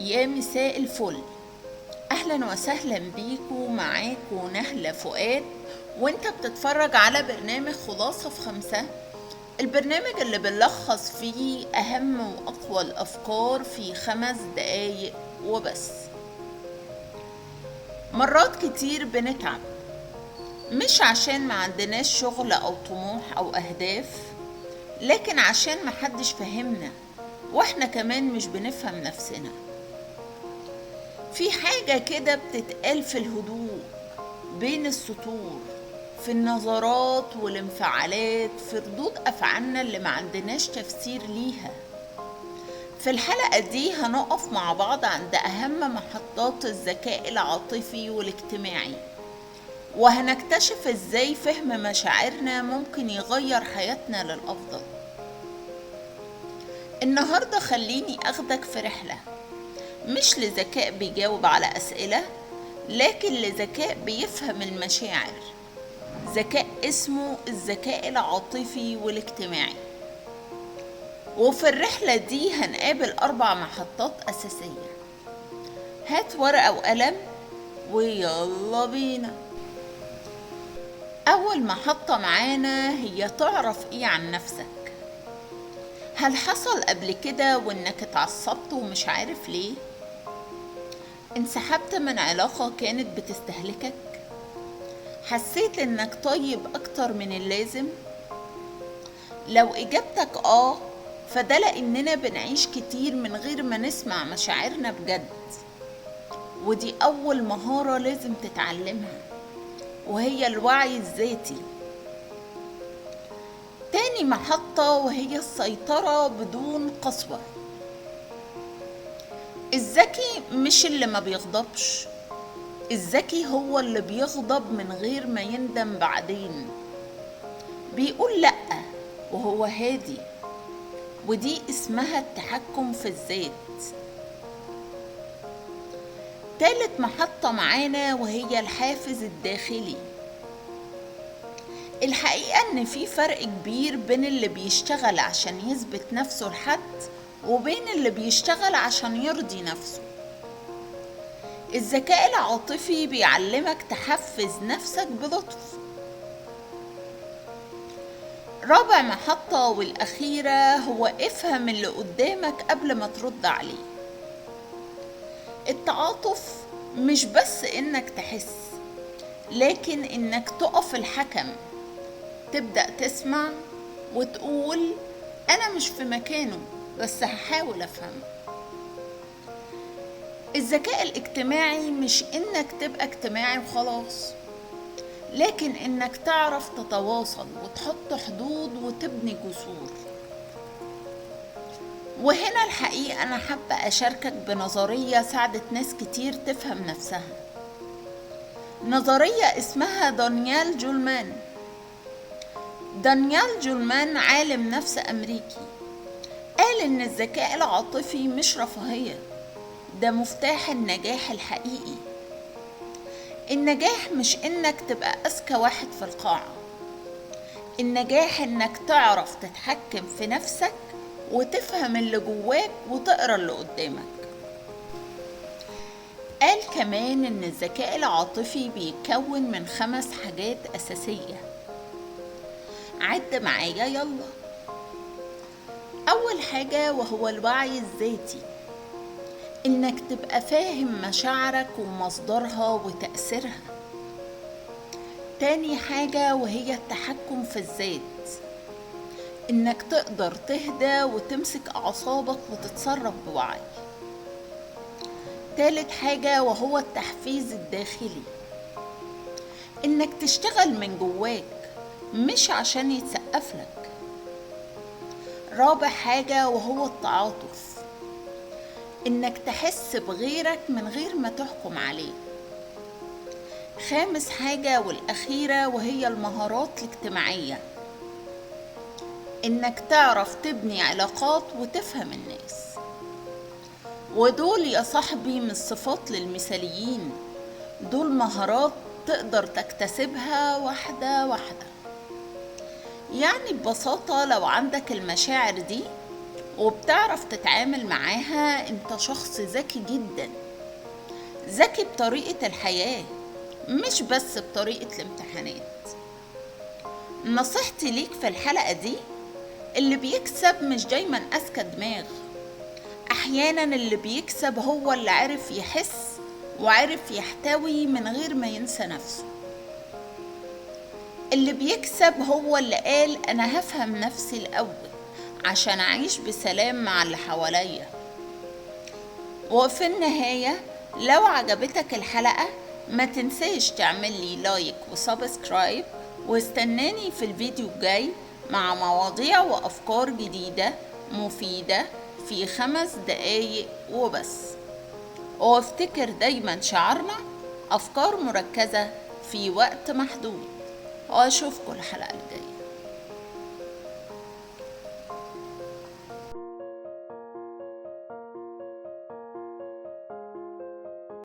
يا مساء الفل، اهلا وسهلا بيكو. معاكو نهلة فؤاد وانت بتتفرج على برنامج خلاصة في 5، البرنامج اللي بنلخص فيه اهم واقوى الافكار في 5 دقايق وبس. مرات كتير بنتعب مش عشان ما عندناش شغل او طموح او اهداف، لكن عشان ما حدش فهمنا واحنا كمان مش بنفهم نفسنا. في حاجة كده بتتقال في الهدوء بين السطور، في النظرات والانفعالات، في ردود أفعالنا اللي ما عندناش تفسير ليها. في الحلقة دي هنقف مع بعض عند أهم محطات الذكاء العاطفي والاجتماعي، وهنكتشف ازاي فهم مشاعرنا ممكن يغير حياتنا للأفضل. النهاردة خليني أخدك في رحلة مش لذكاء بيجاوب على أسئلة، لكن لذكاء بيفهم المشاعر، ذكاء اسمه الذكاء العاطفي والاجتماعي. وفي الرحلة دي هنقابل 4 محطات أساسية. هات ورقة وقلم ويلا بينا. أول محطة معانا هي تعرف إيه عن نفسك. هل حصل قبل كده وإنك اتعصبت ومش عارف ليه؟ انسحبت من علاقة كانت بتستهلكك؟ حسيت إنك طيب أكتر من اللازم؟ لو إجابتك آه، فده لأننا بنعيش كتير من غير ما نسمع مشاعرنا بجد، ودي أول مهارة لازم تتعلمها وهي الوعي الذاتي. تاني محطة وهي السيطرة بدون قسوة. الذكي مش اللي ما بيغضبش، الذكي هو اللي بيغضب من غير ما يندم بعدين، بيقول لأ وهو هادي، ودي اسمها التحكم في الذات. تالت محطة معانا وهي الحافز الداخلي. الحقيقة ان في فرق كبير بين اللي بيشتغل عشان يثبت نفسه لحد وبين اللي بيشتغل عشان يرضي نفسه. الذكاء العاطفي بيعلمك تحفز نفسك بلطف. رابع محطة والأخيرة هو افهم اللي قدامك قبل ما ترد عليه. التعاطف مش بس انك تحس، لكن انك تقف الحكم، تبدأ تسمع وتقول أنا مش في مكانه بس هحاول أفهم. الذكاء الاجتماعي مش إنك تبقى اجتماعي وخلاص، لكن إنك تعرف تتواصل وتحط حدود وتبني جسور. وهنا الحقيقة أنا حابة أشاركك بنظرية ساعدت ناس كتير تفهم نفسها، نظرية اسمها دانيال جولمان. دانيال جولمان عالم نفس أمريكي، قال إن الذكاء العاطفي مش رفاهية، ده مفتاح النجاح الحقيقي. النجاح مش إنك تبقى أذكى واحد في القاعة، النجاح إنك تعرف تتحكم في نفسك وتفهم اللي جواك وتقرأ اللي قدامك. قال كمان إن الذكاء العاطفي بيتكون من 5 حاجات أساسية. عد معايا يلا. أول حاجة وهو الوعي الذاتي، إنك تبقى فاهم مشاعرك ومصدرها وتأثيرها. تاني حاجة وهي التحكم في الذات، إنك تقدر تهدى وتمسك أعصابك وتتصرف بوعي. تالت حاجة وهو التحفيز الداخلي، إنك تشتغل من جواك مش عشان يتسقفلك. رابع حاجة وهو التعاطف، إنك تحس بغيرك من غير ما تحكم عليه. خامس حاجة والأخيرة وهي المهارات الاجتماعية، إنك تعرف تبني علاقات وتفهم الناس. ودول يا صاحبي من الصفات للمثاليين، دول مهارات تقدر تكتسبها واحدة واحدة. يعني ببساطة لو عندك المشاعر دي وبتعرف تتعامل معاها، انت شخص ذكي جدا، ذكي بطريقة الحياة مش بس بطريقة الامتحانات. نصيحتي ليك في الحلقة دي، اللي بيكسب مش دايما أذكى دماغ، أحيانا اللي بيكسب هو اللي عرف يحس وعرف يحتوي من غير ما ينسى نفسه. اللي بيكسب هو اللي قال أنا هفهم نفسي الأول عشان أعيش بسلام مع اللي حواليا. وفي النهاية لو عجبتك الحلقة ما تنساش تعمل لي like و subscribe، واستناني في الفيديو الجاي مع مواضيع وأفكار جديدة مفيدة في 5 دقايق وبس. وافتكر دايما شعارنا أفكار مركزة في وقت محدود. وأشوفكم الحلقة الجاية.